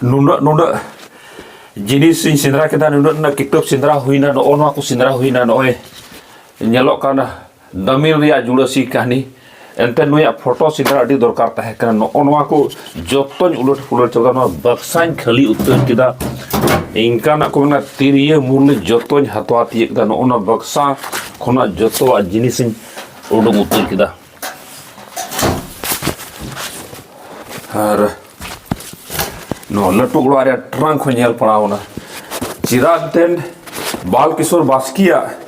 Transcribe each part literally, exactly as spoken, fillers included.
ᱱᱩᱱᱟᱹᱜ ᱱᱩᱱᱟᱹᱜ ᱡᱤᱱᱤᱥ ᱤᱧ ᱥᱮᱸᱫᱽᱨᱟ ᱠᱮᱫᱟ, ᱱᱩᱱᱟᱹᱜ ᱱᱩᱱᱟᱹᱜ ᱠᱤᱛᱟᱹᱵ ᱥᱮᱸᱫᱽᱨᱟ ᱦᱩᱭᱱᱟ, ᱱᱚᱜᱼᱚ ᱱᱚᱣᱟ ᱠᱚ ᱥᱮᱸᱫᱽᱨᱟ ᱦᱩᱭᱱᱟ, ᱱᱚᱜᱼᱚᱭ ᱧᱮᱞᱚᱜ ᱠᱟᱱ ᱫᱟᱢᱤᱞ ᱨᱮᱭᱟᱜ ᱡᱩᱲᱟᱹᱥᱤ ᱠᱟᱹᱦᱱᱤ᱾ ᱮᱱᱛᱮ ᱱᱩᱭᱟᱜ ᱯᱷᱳᱴᱳ ᱥᱮᱸᱫᱽᱨᱟ ᱟᱹᱰᱤ ᱫᱚᱨᱠᱟᱨ ᱛᱟᱦᱮᱸ ᱠᱟᱱᱟ᱾ ᱱᱚᱜᱼᱚ ᱱᱚᱣᱟ ᱠᱚ ᱡᱚᱛᱚᱧ ᱩᱞᱟᱹᱴ ᱯᱩᱞᱟᱹᱴ ᱪᱟᱵᱟ ᱠᱮᱫᱟ, ᱱᱚᱣᱟ ᱵᱟᱠᱥᱟᱧ ᱠᱷᱟᱹᱞᱤ ᱩᱛᱟᱹᱨ ᱠᱮᱫᱟ᱾ ᱤᱱᱠᱟᱱᱟᱜ ᱠᱚ ᱢᱮᱱᱟ ᱛᱤᱨᱭᱟᱹ ᱢᱩᱨᱞᱤ ᱡᱚᱛᱚᱧ ᱦᱟᱛᱣᱟ ᱛᱤᱭᱟᱹᱜ ᱠᱮᱫᱟ᱾ ᱱᱚᱜᱼᱚ ᱱᱚᱣᱟ ᱵᱟᱠᱥᱟ ᱠᱷᱚᱱᱟᱜ ᱡᱚᱛᱚᱣᱟᱜ ᱡᱤᱱᱤᱥᱤᱧ ᱩᱰᱩᱠ ᱩᱛᱟᱹᱨ ᱠᱮᱫᱟ᱾ ᱟᱨ ᱱᱚᱣᱟ ᱞᱟᱹᱴᱩ ᱚᱲᱟᱜ ᱨᱮᱭᱟᱜ ᱴᱨᱟᱝᱠ ᱦᱚᱸ ᱧᱮᱞ ᱯᱟᱲᱟᱣ ᱮᱱᱟ᱾ ᱪᱮᱫᱟᱜ ᱮᱱᱛᱮᱫ ᱵᱟᱞ ᱠᱤᱥᱳᱨ ᱵᱟᱥᱠᱮᱭᱟᱜ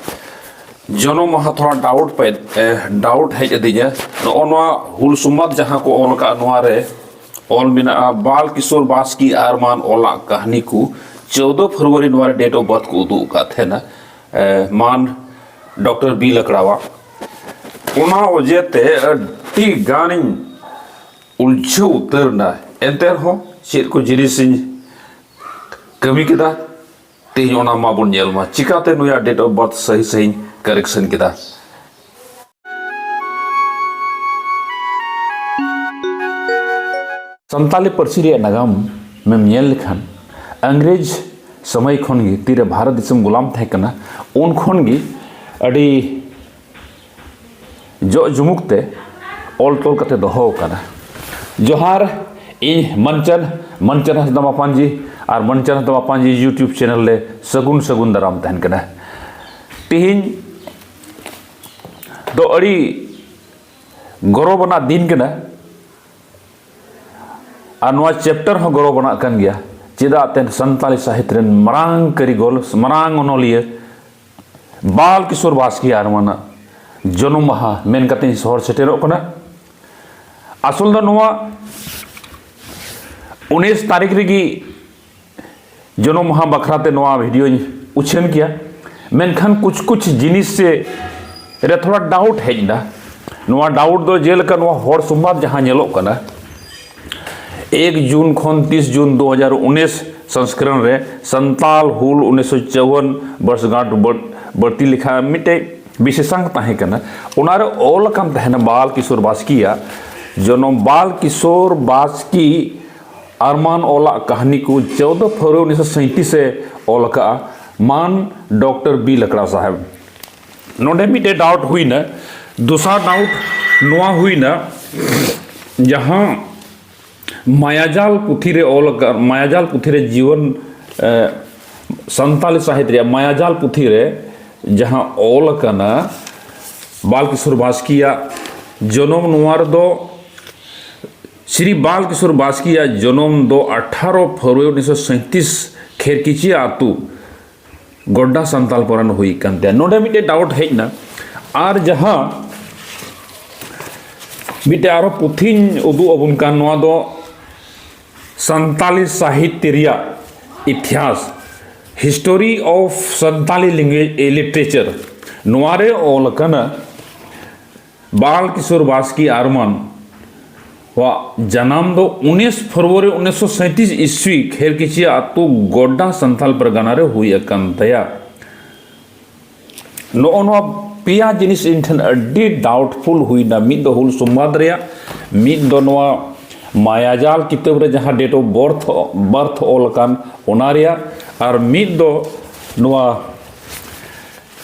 ᱡᱚᱱᱚᱢ ᱢᱟᱦᱟ ᱛᱷᱚᱲᱟ ᱰᱟᱣᱩᱴ ᱯᱮ, ᱮ, ᱰᱟᱣᱩᱴ ᱦᱮᱡ ᱟᱹᱫᱤᱧᱟ᱾ ᱱᱚᱜᱼᱚ ᱱᱚᱣᱟ ᱦᱩᱞ ᱥᱚᱢᱵᱟᱫ ᱡᱟᱦᱟᱸ ᱠᱚ ᱚᱞ ᱟᱠᱟᱫ, ᱱᱚᱣᱟ ᱨᱮ ᱚᱞ ᱢᱮᱱᱟᱜᱼᱟ, ᱵᱟᱞ ᱠᱤᱥᱳᱨ ᱵᱟᱥᱠᱮ ᱟᱨ ᱢᱟᱱ ᱚᱞᱟᱜ ᱠᱟᱹᱦᱱᱤ ᱠᱚ, ᱪᱳᱫᱚ ᱯᱷᱮᱵᱽᱨᱩᱣᱟᱨᱤ ᱱᱚᱣᱟ ᱨᱮ ᱰᱮᱴ ᱚᱯᱷ ᱵᱟᱨᱛᱷ ᱠᱚ ᱩᱫᱩᱜ ᱟᱠᱟᱫ ᱛᱟᱦᱮᱱᱟ, ᱮ, ᱢᱟᱱ ᱰᱚᱠᱴᱚᱨ ᱵᱤ ᱞᱟᱠᱲᱟᱣᱟᱜ᱾ ᱚᱱᱟ ᱚᱡᱮ ᱛᱮ ᱟᱹᱰᱤ ᱜᱟᱱᱤᱧ ᱩᱞᱡᱷᱟᱹᱣ ᱩᱛᱟᱹᱨ ᱮᱱᱟ᱾ ᱮᱱᱛᱮ ᱨᱮᱦᱚᱸ ᱪᱮᱫ ᱠᱚ ᱡᱤᱱᱤᱥᱤᱧ ᱠᱟᱹᱢᱤ ᱠᱮᱫᱟ, ᱛᱮᱦᱮᱧ ᱚᱱᱟ ᱢᱟᱵᱚᱱ ᱧᱮᱞ ᱢᱟ, ᱪᱤᱠᱟᱛᱮ ᱱᱩᱭᱟᱜ ᱰᱮᱴ ᱚᱯᱷ ᱵᱟᱨᱛᱷ ᱥᱟᱹᱦᱤ ᱥᱟᱹᱦᱤᱧ ᱠᱟᱨᱮᱠᱥᱚᱱ ᱠᱮᱫᱟ᱾ ᱥᱟᱱᱛᱟᱞᱤ ᱯᱟᱹᱨᱥᱤ ᱨᱮᱭᱟᱜ ᱱᱟᱜᱟᱢ ᱢᱮᱢ ᱧᱮᱞ ᱞᱮᱠᱷᱟᱱ, ᱤᱝᱨᱮᱡᱽ ᱥᱚᱢᱚᱭ ᱠᱷᱚᱱ ᱜᱮ, ᱛᱤᱨᱮ ᱵᱷᱟᱨᱚᱛ ᱫᱤᱥᱚᱢ ᱜᱳᱞᱟᱢ ᱛᱟᱦᱮᱸ ᱠᱟᱱᱟ, ᱩᱱ ᱠᱷᱚᱱ ᱜᱮ ᱟᱹᱰᱤ ᱡᱚᱜ ᱡᱩᱢᱩᱠ ᱛᱮ ᱚᱞ ᱛᱚᱞ ᱠᱟᱛᱮ ᱫᱚᱦᱚ ᱟᱠᱟᱱᱟ᱾ ᱡᱚᱦᱟᱨ, ᱤᱧ ᱢᱟᱱᱪᱟᱱ, ᱢᱟᱱᱪᱟᱱ ᱦᱟᱸᱥᱫᱟ ᱢᱟᱯᱟᱱᱡᱤ ᱟᱨ ᱢᱟᱱᱪᱟᱱ ᱦᱟᱸᱥᱫᱟ ᱢᱟᱯᱟᱱᱡᱤ YouTube ᱪᱮᱱᱮᱞ ᱨᱮ ᱥᱟᱹᱜᱩᱱ ᱥᱟᱹᱜᱩᱱ ᱫᱟᱨᱟᱢ ᱛᱟᱦᱮᱱ ᱠᱟᱱᱟ᱾ ᱛᱮᱦᱮᱧ ᱫᱚ ᱟᱹᱰᱤ ᱜᱚᱨᱚᱵᱽ ᱟᱱᱟᱜ ᱫᱤᱱ ᱠᱟᱱᱟ᱾ ᱟᱨ ᱱᱚᱣᱟ ᱪᱮᱯᱴᱟᱨ ᱦᱚᱸ ᱜᱚᱨᱚᱵᱽ ᱟᱱᱟᱜ ᱠᱟᱱ ᱜᱮᱭᱟ᱾ ᱪᱮᱫᱟᱜ ᱛᱮ ᱥᱟᱱᱛᱟᱲᱤ ᱥᱟᱦᱤᱛ ᱨᱮᱱ ᱢᱟᱨᱟᱝ ᱠᱟᱹᱨᱤᱜᱚᱞ, ᱢᱟᱨᱟᱝ ᱚᱱᱚᱞᱤᱭᱟᱹ ᱵᱟᱞ ᱠᱤᱥᱳᱨ ᱵᱟᱥᱠᱮ ᱟᱨ ᱢᱟᱱᱟᱜ ᱡᱚᱱᱚᱢ ᱢᱟᱦᱟ ᱢᱮᱱ ᱠᱟᱛᱮ ᱤᱧ ᱥᱚᱦᱚᱨ ᱥᱮᱴᱮᱨᱚᱜ ᱠᱟᱱᱟ᱾ ᱟᱥᱚᱞ ᱫᱚ ᱱᱚᱣᱟ ᱩᱱᱤᱥ ᱛᱟᱹᱨᱤᱠᱷ ᱨᱮᱜᱮ ᱡᱚᱱᱚᱢ ᱢᱟᱦᱟ ᱵᱟᱠᱷᱨᱟ ᱛᱮ ᱱᱚᱣᱟ ᱵᱷᱤᱰᱤᱭᱳᱧ ᱩᱪᱷᱟᱹᱱ ᱠᱮᱭᱟ, ᱢᱮᱱᱠᱷᱟᱱ ᱠᱩᱪ ᱠᱩᱪ ᱡᱤᱱᱤᱥ ᱥᱮ ᱨᱮ ᱛᱷᱚᱲᱟ ᱰᱟᱣᱩᱴ ᱦᱮᱡ ᱮᱱᱟ᱾ ᱱᱚᱣᱟ ᱰᱟᱣᱩᱴ ᱫᱚ ᱡᱮᱞᱮᱠᱟ ᱱᱚᱣᱟ ᱦᱚᱲ ᱥᱚᱢᱵᱟᱫ ᱡᱟᱦᱟᱸ ᱧᱮᱞᱚᱜ ᱠᱟᱱᱟ, ᱮᱠ ᱡᱩᱱ ᱠᱷᱚᱱ ᱛᱤᱥ ᱡᱩᱱ ᱫᱩ ᱦᱟᱡᱟᱨ ᱩᱱᱤᱥ ᱥᱚᱝᱥᱠᱨᱚᱱ ᱨᱮ ᱥᱟᱱᱛᱟᱞ ᱦᱩᱞ ᱩᱱᱤᱥᱥᱚ ᱪᱟᱣᱣᱟᱱ ᱵᱚᱨᱥᱜᱟᱸᱴ ᱵᱟᱹᱲ-, ᱵᱟᱹᱲᱛᱤ ᱞᱮᱠᱷᱟ ᱢᱤᱫᱴᱮᱡ ᱵᱤᱥᱮᱥᱟᱝᱠ ᱛᱟᱦᱮᱸ ᱠᱟᱱᱟ᱾ ᱚᱱᱟᱨᱮ ᱚᱞ ᱟᱠᱟᱱ ᱛᱟᱦᱮᱱᱟ ᱵᱟᱞ ᱠᱤᱥᱳᱨ ᱵᱟᱥᱠᱮᱭᱟᱜ ᱡᱚᱱᱚᱢ, ᱵᱟᱞ ᱠᱤᱥᱳᱨ ᱵᱟᱥᱠᱮ ᱟᱨᱢᱟᱱ ᱚᱞᱟᱜ ᱠᱟᱹᱦᱱᱤ ᱠᱚ ᱪᱳᱫᱚ ᱯᱷᱮᱵᱽᱨᱩᱣᱟᱨᱤ ᱩᱱᱤᱥᱥᱚ ᱥᱟᱸᱭᱛᱨᱤᱥ ᱮ ᱚᱞ ᱟᱠᱟᱫᱼᱟ, ᱢᱟᱱ ᱰᱚᱠᱴᱚᱨ ᱵᱤ ᱞᱟᱠᱲᱟ ᱥᱟᱦᱮᱵᱽ᱾ ᱱᱚᱰᱮ ᱢᱤᱫᱴᱮᱡ ᱰᱟᱣᱩᱴ ᱦᱩᱭᱱᱟ᱾ ᱫᱚᱥᱟᱨ ᱰᱟᱣᱩᱴ ᱱᱚᱣᱟ ᱦᱩᱭᱱᱟ, ᱡᱟᱦᱟᱸ ᱢᱟᱭᱟᱡᱟᱞ ᱯᱩᱛᱷᱤ ᱨᱮ ᱚᱞ ᱟᱠᱟᱫ, ᱢᱟᱭᱟᱡᱟᱞ ᱯᱩᱛᱷᱤ ᱨᱮ ᱡᱤᱭᱚᱱ, ᱮ, ᱥᱟᱱᱛᱟᱞᱤ ᱥᱟᱦᱤᱛ ᱨᱮᱭᱟᱜ ᱢᱟᱭᱟᱡᱟᱞ ᱯᱩᱛᱷᱤ ᱨᱨᱮ ᱡᱟᱦᱟᱸ ᱚᱞ ᱟᱠᱟᱱᱟ, ᱵᱟᱞ ᱠᱤᱥᱳᱨ ᱵᱟᱥᱠᱮᱭᱟᱜ ᱡᱚᱱᱚᱢ, ᱱᱚᱣᱟ ᱨᱮᱫᱚ ᱥᱨᱤ ᱵᱟᱞ ᱠᱤᱥᱳᱨ ᱵᱟᱥᱠᱮᱭᱟᱜ ᱡᱚᱱᱚᱢ ᱫᱚ ᱟᱴᱷᱟᱨᱚ ᱯᱷᱮᱵᱽᱨᱩᱣᱟᱨᱤ ᱩᱱᱤᱥᱥᱚ ᱥᱟᱸᱭᱛᱨᱤᱥ ᱠᱷᱮᱨᱠᱤᱪᱤᱭᱟ ᱟᱹᱛᱩ ᱜᱚᱰᱰᱟ ᱥᱟᱱᱛᱟᱞ ᱯᱟᱨᱟᱱ ᱦᱩᱭ ᱠᱟᱱ ᱛᱟᱭᱟ᱾ ᱱᱚᱰᱮ ᱢᱤᱫᱴᱮᱡ ᱰᱟᱣᱩᱴ ᱦᱮᱡ ᱮᱱᱟ᱾ ᱟᱨ ᱡᱟᱦᱟᱸ ᱢᱤᱫᱴᱮᱡ ᱟᱨᱚ ᱯᱩᱛᱷᱤᱧ ᱩᱫᱩᱜ ᱟᱵᱚᱱ ᱠᱟᱱ, ᱱᱚᱣᱟ ᱫᱚ ᱥᱟᱱᱛᱟᱞᱤ ᱥᱟᱦᱤᱛᱭᱚ ᱨᱮᱭᱟᱜ ᱤᱛᱤᱦᱟᱥ, History of Santali Language Literature, ᱱᱚᱣᱟ ᱨᱮ ᱚᱞ ᱟᱠᱟᱱᱟ, ᱵᱟᱞ ᱠᱤᱥᱳᱨ ᱵᱟᱥᱠᱮ ᱟᱨᱢᱟᱱ ᱣᱟᱜ ᱡᱟᱱᱟᱢ ᱫᱚ ᱩᱱᱤᱥ ᱯᱷᱮᱵᱽᱨᱩᱣᱟᱨᱤ ᱩᱱᱤᱥᱥᱚ ᱥᱟᱸᱭᱛᱨᱤᱥ ᱤᱥᱣᱤ ᱠᱷᱮᱨᱠᱤᱪᱤᱭᱟ ᱟᱹᱛᱩ ᱜᱚᱰᱰᱟ ᱥᱟᱱᱛᱟᱞ ᱯᱟᱨᱜᱟᱱᱟ ᱨᱮ ᱦᱩᱭ ᱟᱠᱟᱱ ᱛᱟᱭᱟ᱾ ᱱᱚᱜᱼᱚ ᱱᱚᱣᱟ ᱯᱮᱭᱟ ᱡᱤᱱᱤᱥ ᱤᱧ ᱴᱷᱮᱱ ᱟᱹᱰᱤ ᱰᱟᱣᱩᱴᱯᱷᱩᱞ ᱦᱩᱭᱱᱟ᱾ ᱢᱤᱫ ᱫᱚ ᱦᱩᱞ ᱥᱚᱢᱵᱟᱫ ᱨᱮᱭᱟᱜ, ᱢᱤᱫ ᱫᱚ ᱱᱚᱣᱟ ᱢᱟᱭᱟᱡᱟᱞ ᱠᱤᱛᱟᱹᱵ ᱨᱮ ᱡᱟᱦᱟᱸ date of birth, birth ᱚᱞ ᱟᱠᱟᱱ ᱚᱱᱟ ᱨᱮᱭᱟᱜ, ᱟᱨ ᱢᱤᱫ ᱫᱚ ᱱᱚᱣᱟ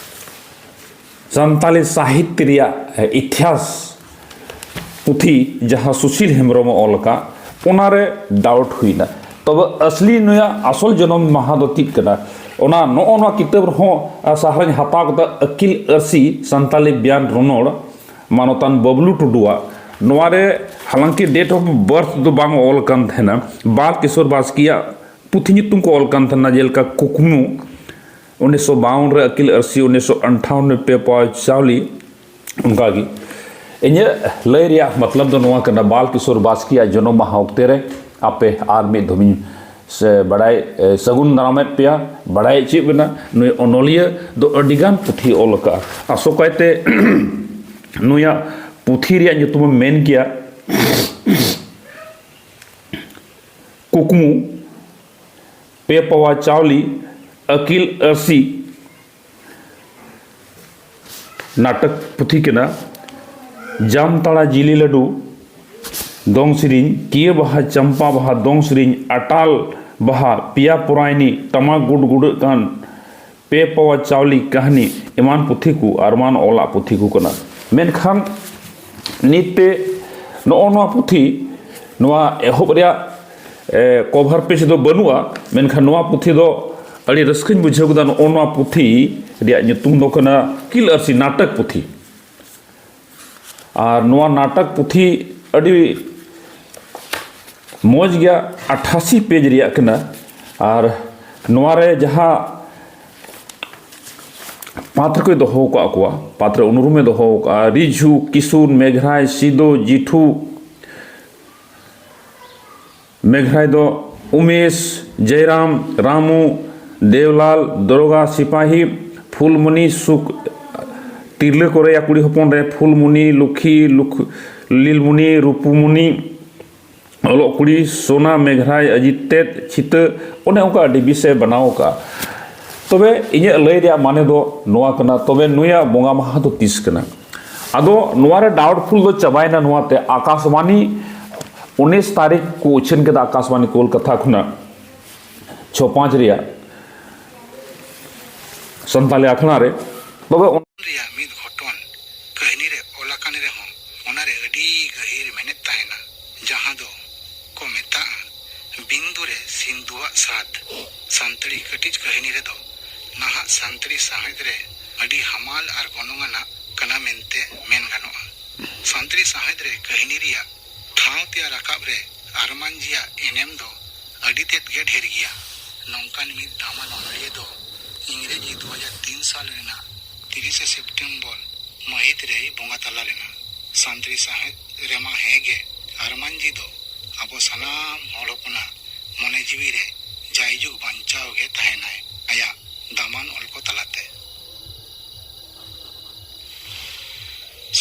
ᱥᱟᱱᱛᱟᱞᱤ ᱥᱟᱦᱤᱛ ᱨᱮᱭᱟᱜ ᱤᱛᱤᱦᱟᱥ ᱯᱩᱛᱷᱤ ᱡᱟᱦᱟᱸ ᱥᱩᱥᱤᱞ ᱦᱮᱢᱵᱨᱚᱢ ᱮ ᱚᱞ ᱟᱠᱟᱫ, ᱚᱱᱟᱨᱮ ᱰᱟᱣᱩᱴ ᱦᱩᱭᱱᱟ᱾ ᱛᱚᱵᱮ ᱟᱥᱞᱤ ᱱᱩᱭᱟᱜ ᱟᱥᱚᱞ ᱡᱚᱱᱚᱢ ᱢᱟᱦᱟ ᱫᱚ ᱪᱮᱫ ᱠᱟᱱᱟ? ᱚᱱᱟ, ᱱᱚᱜᱼᱚ ᱱᱚᱣᱟ ᱠᱤᱛᱟᱹᱵ ᱨᱮᱦᱚᱸ, ᱟᱨ, ᱥᱟᱦᱟᱨᱟᱧ ᱦᱟᱛᱟᱣ ᱠᱟᱫᱟ, ᱟᱹᱠᱤᱞ ᱟᱹᱨᱥᱤ ᱥᱟᱱᱛᱟᱞᱤ ᱵᱮᱭᱟᱱ ᱨᱚᱱᱚᱲ, ᱢᱟᱱᱚᱛᱟᱱ ᱵᱟᱵᱞᱩ ᱴᱩᱰᱩᱣᱟᱜ᱾ ᱱᱚᱣᱟ ᱨᱮ ᱦᱟᱞᱟᱝᱠᱤ date of birth ᱫᱚ ᱵᱟᱝ ᱚᱞ ᱠᱟᱱ ᱛᱟᱦᱮᱱᱟ, ᱵᱟᱞ ᱠᱤᱥᱳᱨ ᱵᱟᱥᱠᱮᱭᱟᱜ ᱯᱩᱛᱷᱤ ᱧᱩᱛᱩᱢ ᱠᱚ ᱚᱞ ᱠᱟᱱ ᱛᱟᱦᱮᱱᱟ, ᱡᱮᱞᱮᱠᱟ ᱠᱩᱠᱢᱩ, ᱩᱱᱤᱥᱥᱚ ᱵᱟᱣᱚᱱ ᱨᱮ ᱟᱹᱠᱤᱞ ᱟᱹᱨᱥᱤ, ᱩᱱᱤᱥᱥᱚ ᱟᱴᱷᱟᱣᱚᱱ ᱨᱮ ᱯᱮ ᱯᱟᱣᱟ ᱪᱟᱣᱞᱤ᱾ ᱚᱱᱠᱟᱜᱮ ᱤᱧᱟᱹᱜ ᱞᱟᱹᱭ ᱨᱮᱭᱟᱜ ᱢᱚᱛᱞᱚᱵ ᱫᱚ ᱱᱚᱣᱟ ᱠᱟᱱᱟ, ᱵᱟᱞ ᱠᱤᱥᱳᱨ ᱵᱟᱥᱠᱮᱭᱟᱜ ᱡᱚᱱᱚᱢ ᱢᱟᱦᱟ ᱚᱠᱛᱮ ᱨᱮ ᱟᱯᱮ ᱟᱨ ᱢᱤᱫ ᱫᱷᱚᱢᱤᱧ ᱥᱮ ᱵᱟᱲᱟᱭ, ᱮ, ᱥᱟᱹᱜᱩᱱ ᱫᱟᱨᱟᱢᱮᱫ ᱯᱮᱭᱟ, ᱵᱟᱲᱟᱭ ᱦᱚᱪᱚᱭᱮᱫ ᱵᱮᱱᱟ᱾ ᱱᱩᱭ ᱚᱱᱚᱞᱤᱭᱟᱹ ᱫᱚ ᱟᱹᱰᱤᱜᱟᱱ ᱯᱩᱛᱷᱤ ᱚᱞ ᱟᱠᱟᱫᱼᱟ᱾ ᱟᱥᱚᱠᱟᱭᱛᱮ ᱱᱩᱭᱟᱜ ᱯᱩᱛᱷᱤ ᱨᱮᱭᱟᱜ ᱧᱩᱛᱩᱢᱮᱢ ᱢᱮᱱ ᱠᱮᱭᱟ, ᱠᱩᱠᱢᱩ, ᱯᱮ ᱯᱟᱣᱟ ᱪᱟᱣᱞᱤ, ᱟᱹᱠᱤᱞ ᱟᱹᱨᱥᱤ, ᱱᱟᱴᱚᱠ ᱯᱩᱛᱷᱤ ᱠᱟᱱᱟ, ᱡᱟᱢᱛᱟᱲᱟ ᱡᱤᱞᱤ ᱞᱟᱹᱰᱩ, ᱫᱚᱝ ᱥᱮᱨᱮᱧ, ᱠᱤᱭᱟᱹ ᱵᱟᱦᱟ, ᱪᱟᱢᱯᱟ ᱵᱟᱦᱟ, ᱫᱚᱝ ᱥᱮᱨᱮᱧ, ᱟᱴᱟᱞ ᱵᱟᱦᱟ, ᱯᱮᱭᱟ ᱯᱚᱨᱟᱭᱱᱤ, ᱴᱟᱢᱟᱠ ᱜᱩᱰ ᱜᱩᱰᱟᱹᱜ ᱠᱟᱱ, ᱯᱮ ᱯᱟᱣᱟ ᱪᱟᱣᱞᱤ ᱠᱟᱹᱦᱱᱤ ᱮᱢᱟᱱ ᱯᱩᱛᱷᱤ ᱠᱚ ᱟᱨ ᱮᱢᱟᱱ ᱚᱞᱟᱜ ᱯᱩᱛᱷᱤ ᱠᱚ ᱠᱟᱱᱟ᱾ ᱢᱮᱱᱠᱷᱟᱱ ᱱᱤᱛ ᱛᱮ ᱱᱚᱜᱼᱚ ᱱᱚᱣᱟ ᱯᱩᱛᱷᱤ, ᱱᱚᱣᱟ ᱮᱦᱚᱵ ᱨᱮᱭᱟᱜ, ᱮ, ᱠᱚᱵᱷᱟᱨ ᱯᱮᱡᱽ ᱫᱚ ᱵᱟᱹᱱᱩᱜᱼᱟ, ᱢᱮᱱᱠᱷᱟᱱ ᱱᱚᱣᱟ ᱯᱩᱛᱷᱤ ᱫᱚ ᱟᱹᱰᱤ ᱨᱟᱹᱥᱠᱟᱹᱧ ᱵᱩᱡᱷᱟᱹᱣ ᱠᱮᱫᱟ᱾ ᱱᱚᱜᱼᱚ ᱱᱚᱣᱟ ᱯᱩᱛᱷᱤ ᱨᱮᱭᱟᱜ ᱧᱩᱛᱩᱢ ᱫᱚ ᱠᱟᱱᱟ ᱠᱤᱞ ᱟᱹᱨᱥᱤ ᱱᱟᱴᱚᱠ ᱯᱩᱛᱷᱤ᱾ ᱟᱨ ᱱᱚᱣᱟ ᱱᱟᱴᱚᱠ ᱯᱩᱛᱷᱤ ᱟᱹᱰᱤ ᱢᱚᱡᱽ ᱜᱮᱭᱟ, ᱟᱴᱷᱟᱥᱤ ᱯᱮᱡᱽ ᱨᱮᱭᱟᱜ ᱠᱟᱱᱟ᱾ ᱟᱨ ᱱᱚᱣᱟ ᱨᱮ ᱡᱟᱦᱟᱸ ᱯᱟᱛᱨ ᱠᱚᱭ ᱫᱚᱦᱚ ᱟᱠᱟᱫ ᱠᱚᱣᱟ, ᱯᱟᱛᱨ ᱩᱱᱩᱨᱩᱢᱮ ᱫᱚᱦᱚ ᱟᱠᱟᱫᱼᱟ, ᱨᱤᱡᱷᱩ, ᱠᱤᱥᱩᱱ, ᱢᱮᱜᱷᱨᱟᱭ, ᱥᱤᱫᱚ, ᱡᱤᱴᱷᱩ, ᱢᱮᱜᱷᱨᱟᱭ ᱫᱚ ᱩᱢᱮᱥ, ᱡᱚᱭᱨᱟᱢ, ᱨᱟᱢᱩ, ᱫᱮᱣᱞᱟᱞ, ᱫᱚᱨᱚᱜᱟ, ᱥᱤᱯᱟᱦᱤ, ᱯᱷᱩᱞᱢᱩᱱᱤ, ᱥᱩᱠ, ᱛᱤᱨᱞᱟᱹ ᱠᱚᱨᱮᱭᱟ ᱠᱩᱲᱤ ᱦᱚᱯᱚᱱ ᱨᱮ ᱯᱷᱩᱞᱢᱩᱱᱤ, ᱞᱩᱠᱷᱤ, ᱞᱩᱠ-, ᱞᱤᱞᱢᱩᱱᱤ, ᱨᱩᱯᱩᱢᱩᱱᱤ, ᱚᱞᱚᱜ ᱠᱩᱲᱤ, ᱥᱳᱱᱟ, ᱢᱮᱜᱷᱨᱟᱭ, ᱟᱡᱤᱛ ᱛᱮᱫ, ᱪᱷᱤᱛᱟᱹ, ᱚᱱᱮ ᱚᱱᱠᱟ ᱟᱹᱰᱤ ᱵᱮᱥᱮ ᱵᱮᱱᱟᱣ ᱟᱠᱟᱫᱼᱟ᱾ ᱛᱚᱵᱮ ᱤᱧᱟᱹᱜ ᱞᱟᱹᱭ ᱨᱮᱭᱟᱜ ᱢᱟᱱᱮ ᱫᱚ ᱱᱚᱣᱟ ᱠᱟᱱᱟ, ᱛᱚᱵᱮ ᱱᱩᱭᱟᱜ ᱵᱚᱸᱜᱟ ᱢᱟᱦᱟ ᱫᱚ ᱛᱤᱥ ᱠᱟᱱᱟ? ᱟᱫᱚ ᱱᱚᱣᱟ ᱨᱮ ᱰᱟᱣᱩᱴᱯᱷᱩᱞ ᱫᱚ ᱪᱟᱵᱟᱭᱮᱱᱟ᱾ ᱱᱚᱣᱟᱛᱮ ᱟᱠᱟᱥᱵᱟᱱᱤ ᱩᱱᱤᱥ ᱛᱟᱹᱨᱤᱠᱷ ᱠᱚ ᱩᱪᱷᱟᱹᱱ ᱠᱮᱫᱟ, ᱟᱠᱟᱥᱵᱟᱱᱤ ᱠᱳᱞᱠᱟᱛᱟ ᱠᱷᱚᱱᱟᱜ ᱪᱷᱚ ᱯᱟᱸᱪ ᱨᱮᱭᱟᱜ ᱥᱟᱱᱛᱟᱞᱤ ᱟᱠᱷᱲᱟ ᱨᱮ᱾ ᱛᱚᱵᱮ ᱚᱱ- ᱨᱮᱭᱟᱜ ᱢᱤᱫ ᱜᱷᱚᱴᱚᱱ ᱠᱟᱹᱦᱱᱤ ᱨᱮ ᱚᱞ ᱟᱠᱟᱱ ᱨᱮᱦᱚᱸ, ᱚᱱᱟᱨᱮ ᱟᱹᱰᱤ ᱜᱟᱹᱦᱤᱨ ᱢᱮᱱᱮᱫ ᱛᱟᱦᱮᱱᱟ, ᱡᱟᱦᱟᱸ ᱫᱚ ᱠᱚ ᱢᱮᱛᱟᱜᱼᱟ ᱵᱤᱱᱫᱩ ᱨᱮ ᱥᱤᱱᱫᱩᱣᱟᱜ ᱥᱟᱫ᱾ ᱥᱟᱱᱛᱟᱲᱤ ᱠᱟᱹᱴᱤᱡ ᱠᱟᱹᱦᱱᱤ ᱨᱮᱫᱚ ᱱᱟᱦᱟᱜ ᱥᱟᱱᱛᱟᱲᱤ ᱥᱟᱶᱦᱮᱫ ᱨᱮ ᱟᱹᱰᱤ ᱦᱟᱢᱟᱞ ᱟᱨ ᱜᱚᱱᱚᱝ ᱟᱱᱟᱜ ᱠᱟᱱᱟ ᱢᱮᱱᱛᱮ ᱢᱮᱱ ᱜᱟᱱᱚᱜᱼᱟ᱾ ᱥᱟᱱᱛᱟᱲᱤ ᱥᱟᱶᱦᱮᱫ ᱨᱮ ᱠᱟᱹᱦᱱᱤ ᱨᱮᱭᱟᱜ ᱴᱷᱟᱶ ᱛᱮᱭᱟᱨ ᱨᱟᱠᱟᱵ ᱨᱮ ᱟᱨᱢᱟᱱᱡᱤᱭᱟᱜ ᱮᱱᱮᱢ ᱫᱚ ᱟᱹᱰᱤ ᱛᱮᱫ ᱜᱮ ᱰᱷᱮᱨ ᱜᱮᱭᱟ᱾ ᱱᱚᱝᱠᱟᱱ ᱢᱤᱫ ᱫᱟᱢᱟᱱ ᱚᱱᱚᱞᱤᱭᱟᱹ ᱫᱚ ᱤᱝᱨᱮᱡᱤ ᱫᱩ ᱦᱟᱡᱟᱨ ᱛᱤᱱ ᱥᱟᱞ ᱨᱮᱱᱟᱜ ᱛᱤᱨᱤᱥᱮ ᱥᱮᱯᱴᱮᱢᱵᱚᱨ ᱢᱟᱹᱦᱤᱛ ᱨᱮᱭ ᱵᱚᱸᱜᱟ ᱛᱟᱞᱟ ᱞᱮᱱᱟ᱾ ᱥᱟᱱᱛᱟᱲᱤ ᱥᱟᱶᱦᱮᱫ ᱨᱮᱢᱟ ᱦᱮᱸ ᱜᱮ, ᱟᱨᱢᱟᱱᱡᱤ ᱫᱚ ᱟᱵᱚ ᱥᱟᱱᱟᱢ ᱦᱚᱲ ᱦᱚᱯᱚᱱᱟᱜ ᱢᱚᱱᱮ ᱡᱤᱣᱤ ᱨᱮ ᱡᱟᱭᱡᱩᱜᱽ ᱵᱟᱧᱪᱟᱣ ᱜᱮ ᱛᱟᱦᱮᱱᱟᱭ ᱟᱭᱟᱜ ᱫᱟᱢᱟᱱ ᱚᱞ ᱠᱚ ᱛᱟᱞᱟᱛᱮ᱾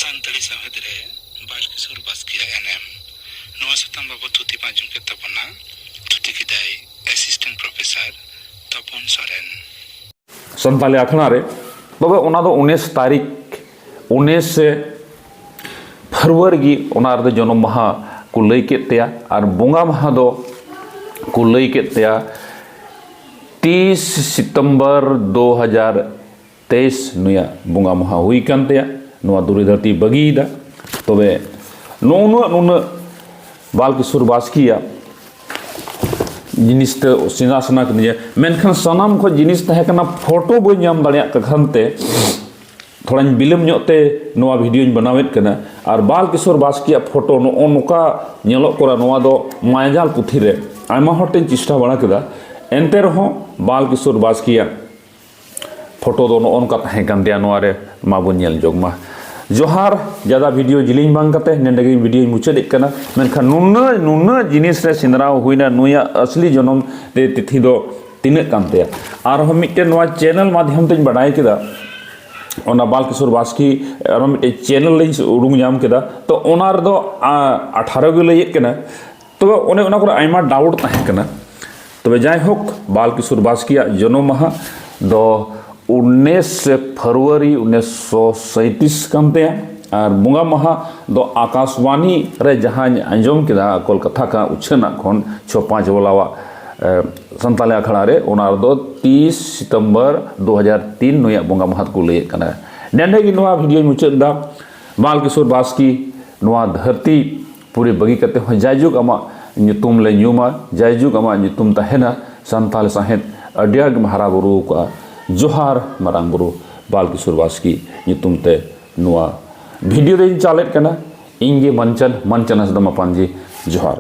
ᱥᱟᱱᱛᱟᱲᱤ ᱥᱟᱶᱦᱮᱫ ᱨᱮ ᱵᱟᱞᱠᱤᱥᱳᱨ ᱵᱟᱥᱠᱮᱭᱟᱜ ᱮᱱᱮᱢ᱾ ᱱᱚᱣᱟ ᱥᱟᱛᱟᱢ ᱵᱟᱵᱚᱛ ᱛᱷᱩᱛᱤ ᱯᱮ ᱟᱸᱡᱚᱢ ᱠᱮᱫ ᱛᱟᱵᱚᱱᱟ᱾ ᱛᱷᱩᱛᱤ ᱠᱮᱫᱟᱭ ᱮᱥᱤᱥᱴᱮᱱᱴ ᱯᱨᱚᱯᱷᱮᱥᱚᱨ ᱛᱚᱯᱚᱱ ᱥᱚᱨᱮᱱ᱾ ᱥᱟᱱᱛᱟᱞᱤ ᱟᱠᱷᱲᱟ ᱨᱮ, ᱛᱚᱵᱮ ᱚᱱᱟ ᱫᱚ ᱩᱱᱤᱥ ᱛᱟᱹᱨᱤᱠᱷ, ᱩᱱᱤᱥ ᱯᱷᱮᱵᱽᱨᱩᱣᱟᱨᱤ ᱜᱮ ᱚᱱᱟ ᱨᱮᱫᱚ ᱡᱚᱱᱚᱢ ᱢᱟᱦᱟ ᱠᱚ ᱞᱟᱹᱭ ᱠᱮᱫ ᱛᱟᱭᱟ ᱟᱨ ᱵᱚᱸᱜᱟ ᱢᱟᱦᱟ ᱫᱚ ᱠᱚ ᱞᱟᱹᱭ ᱠᱮᱫ ᱛᱟᱭᱟ ᱛᱤᱥ ᱥᱤᱛᱚᱢᱵᱚᱨ ᱫᱩ ᱦᱟᱡᱟᱨ ᱛᱮᱭᱤᱥ ᱱᱩᱭᱟᱜ ᱵᱚᱸᱜᱟ ᱢᱟᱦᱟ ᱦᱩᱭ ᱠᱟᱱ ᱛᱟᱭᱟ᱾ ᱱᱚᱣᱟ ᱫᱷᱩᱲᱤ ᱫᱷᱟᱹᱨᱛᱤ ᱵᱟᱹᱜᱤᱭᱮᱫᱟ᱾ ᱛᱚᱵᱮ ᱱᱚᱜᱼᱚ ᱱᱩᱱᱟᱹᱜ ᱱᱩᱱᱟᱹᱜ ᱵᱟᱞ ᱠᱤᱥᱳᱨ ᱵᱟᱥᱠᱮᱭᱟᱜ ᱡᱤᱱᱤᱥ ᱛᱮ ᱥᱮᱬᱟ ᱥᱟᱱᱟ ᱠᱤᱫᱤᱧᱟ, ᱢᱮᱱᱠᱷᱟᱱ ᱥᱟᱱᱟᱢ ᱠᱷᱚᱱ ᱡᱤᱱᱤᱥ ᱛᱟᱦᱮᱸ ᱠᱟᱱᱟ ᱯᱷᱳᱴᱳ ᱵᱟᱹᱧ ᱧᱟᱢ ᱫᱟᱲᱮᱭᱟᱜ ᱠᱟᱱ ᱛᱮ ᱛᱷᱚᱲᱟᱧ ᱵᱤᱞᱚᱢ ᱧᱚᱜ ᱛᱮ ᱱᱚᱣᱟ ᱵᱷᱤᱰᱤᱭᱳᱧ ᱵᱮᱱᱟᱣᱮᱫ ᱠᱟᱱᱟ᱾ ᱟᱨ ᱵᱟᱞ ᱠᱤᱥᱳᱨ ᱵᱟᱥᱠᱮᱭᱟᱜ ᱯᱷᱳᱴᱳ ᱱᱚᱜᱼᱚ ᱱᱚᱝᱠᱟ ᱧᱮᱞᱚᱜ ᱠᱟᱱᱟ, ᱱᱚᱣᱟ ᱫᱚ ᱢᱟᱭᱟᱡᱟᱞ ᱯᱩᱛᱷᱤ ᱨᱮ ᱟᱭᱢᱟ ᱦᱚᱲ ᱴᱷᱮᱱ ᱪᱮᱥᱴᱟ ᱵᱟᱲᱟ ᱠᱮᱫᱟ, ᱮᱱᱛᱮ ᱨᱮᱦᱚᱸ ᱵᱟᱞ ᱠᱤᱥᱳᱨ ᱵᱟᱥᱠᱮᱭᱟᱜ ᱯᱷᱳᱴᱳ ᱫᱚ ᱱᱚᱜᱼᱚ ᱱᱚᱝᱠᱟ ᱛᱟᱦᱮᱸ ᱠᱟᱱ ᱛᱟᱭᱟ᱾ ᱱᱚᱣᱟ ᱨᱮ ᱢᱟᱵᱚᱱ ᱧᱮᱞ ᱡᱚᱝ ᱢᱟ᱾ ᱡᱚᱦᱟᱨ, ᱡᱟᱫᱟ ᱵᱷᱤᱰᱤᱭᱳ ᱡᱤᱞᱤᱧ ᱵᱟᱝ ᱠᱟᱛᱮ ᱱᱚᱸᱰᱮ ᱜᱮ ᱵᱷᱤᱰᱤᱭᱳᱧ ᱢᱩᱪᱟᱹᱫᱮᱫ ᱠᱟᱱᱟ᱾ ᱢᱮᱱᱠᱷᱟᱱ ᱱᱩᱱᱟᱹᱜ ᱱᱩᱱᱟᱹᱜ ᱡᱤᱱᱤᱥ ᱨᱮ ᱥᱮᱸᱫᱽᱨᱟ ᱦᱩᱭᱱᱟ, ᱱᱩᱭᱟᱜ ᱟᱥᱞᱤ ᱡᱚᱱᱚᱢ ᱛᱮ ᱛᱤᱛᱷᱤ ᱫᱚ ᱛᱤᱱᱟᱹᱜ ᱠᱟᱱ ᱛᱟᱭᱟ᱾ ᱟᱨᱦᱚᱸ ᱢᱤᱫᱴᱮᱱ ᱱᱚᱣᱟ ᱪᱮᱱᱮᱞ ᱢᱟᱫᱽᱫᱷᱚᱢ ᱛᱮᱧ ᱵᱟᱰᱟᱭ ᱠᱮᱫᱟ, ᱚᱱᱟ ᱵᱟᱞ ᱠᱤᱥᱳᱨ ᱵᱟᱥᱠᱮ ᱟᱨᱦᱚᱸ ᱢᱤᱫᱴᱮᱱ ᱪᱮᱱᱮᱞ ᱞᱤᱧ ᱩᱰᱩᱝ ᱧᱟᱢ ᱠᱮᱫᱟ᱾ ᱛᱚ ᱚᱱᱟ ᱨᱮᱫᱚ ᱟ, ᱟᱴᱷᱟᱨᱚ ᱜᱮ ᱞᱟᱹᱭᱮᱫ ᱠᱟᱱᱟ᱾ ᱛᱚᱵᱮ ᱚᱱᱮ ᱚᱱᱟ ᱠᱚᱨᱮ ᱟᱭᱢᱟ ᱰᱟᱣᱩᱴ ᱛᱟᱦᱮᱸ ᱠᱟᱱᱟ᱾ ᱛᱚᱵᱮ ᱡᱟᱭᱦᱳᱠ, ᱵᱟᱞ ᱠᱤᱥᱳᱨ ᱵᱟᱥᱠᱮᱭᱟᱜ ᱡᱚᱱᱚᱢ ᱢᱟᱦᱟ ᱫᱚ ᱩᱱᱤᱥ ᱯᱷᱮᱵᱽᱨᱩᱣᱟᱨᱤ ᱩᱱᱤᱥᱥᱚ ᱥᱟᱸᱭᱛᱨᱤᱥ ᱠᱟᱱ ᱛᱟᱭᱟ᱾ ᱟᱨ ᱵᱚᱸᱜᱟ ᱢᱟᱦᱟ ᱫᱚ ᱟᱠᱟᱥᱵᱟᱱᱤ ᱨᱮ ᱡᱟᱦᱟᱸᱧ ᱟᱸᱡᱚᱢ ᱠᱮᱫᱟ ᱠᱳᱞᱠᱟᱛᱟ ᱠᱷᱚᱱ ᱩᱪᱷᱟᱹᱱᱟᱜ ᱠᱷᱚᱱ ᱪᱷᱚ ᱯᱟᱸᱪ ᱵᱟᱞᱟᱣᱟᱜ, ᱮ, ᱥᱟᱱᱛᱟᱞᱤ ᱟᱠᱷᱲᱟ ᱨᱮ, ᱚᱱᱟ ᱨᱮᱫᱚ ᱛᱤᱥ ᱥᱤᱛᱚᱢᱵᱚᱨ ᱫᱩ ᱦᱟᱡᱟᱨ ᱛᱤᱱ ᱱᱩᱭᱟᱜ ᱵᱚᱸᱜᱟ ᱢᱟᱦᱟ ᱫᱚᱠᱚ ᱞᱟᱹᱭᱮᱫ ᱠᱟᱱᱟ᱾ ᱱᱮᱰᱮ ᱜᱮ ᱱᱚᱣᱟ ᱵᱷᱤᱰᱤᱭᱳᱧ ᱢᱩᱪᱟᱹᱫ ᱮᱫᱟ᱾ ᱵᱟᱞ ᱠᱤᱥᱳᱨ ᱵᱟᱥᱠᱮ ᱱᱚᱣᱟ ᱫᱷᱟᱹᱨᱛᱤ ᱯᱩᱨᱤ ᱵᱟᱹᱜᱤ ᱠᱟᱛᱮ ᱦᱚᱸ ᱡᱟᱭᱡᱩᱜᱽ ᱟᱢᱟᱜ ᱧᱩᱛᱩᱢ ᱞᱮ ᱧᱩᱢᱟ, ᱡᱟᱭᱡᱩᱜᱽ ᱟᱢᱟᱜ ᱧᱩᱛᱩᱢ ᱛᱟᱦᱮᱱᱟ᱾ ᱥᱟᱱᱛᱟᱲ ᱥᱟᱶᱦᱮᱫ ᱟᱹᱰᱤ ᱟᱸᱴ ᱜᱮᱢ ᱦᱟᱨᱟ ᱵᱩᱨᱩ ᱟᱠᱟᱫᱼᱟ᱾ ᱡᱚᱦᱟᱨ ᱢᱟᱨᱟᱝ ᱵᱩᱨᱩ ᱵᱟᱞ ᱠᱤᱥᱳᱨ ᱵᱟᱥᱠᱮ ᱧᱩᱛᱩᱢ ᱛᱮ ᱱᱚᱣᱟ ᱵᱷᱤᱰᱤᱭᱳ ᱫᱚᱧ ᱪᱟᱞᱮᱫ ᱠᱟᱱᱟ᱾ ᱤᱧ ᱜᱮ ᱢᱟᱱᱪᱟᱱ, ᱢᱟᱱᱪᱟᱱ ᱦᱟᱸᱥᱫᱟ ᱢᱟᱯᱟᱱᱡᱤ᱾ ᱡᱚᱦᱟᱨ᱾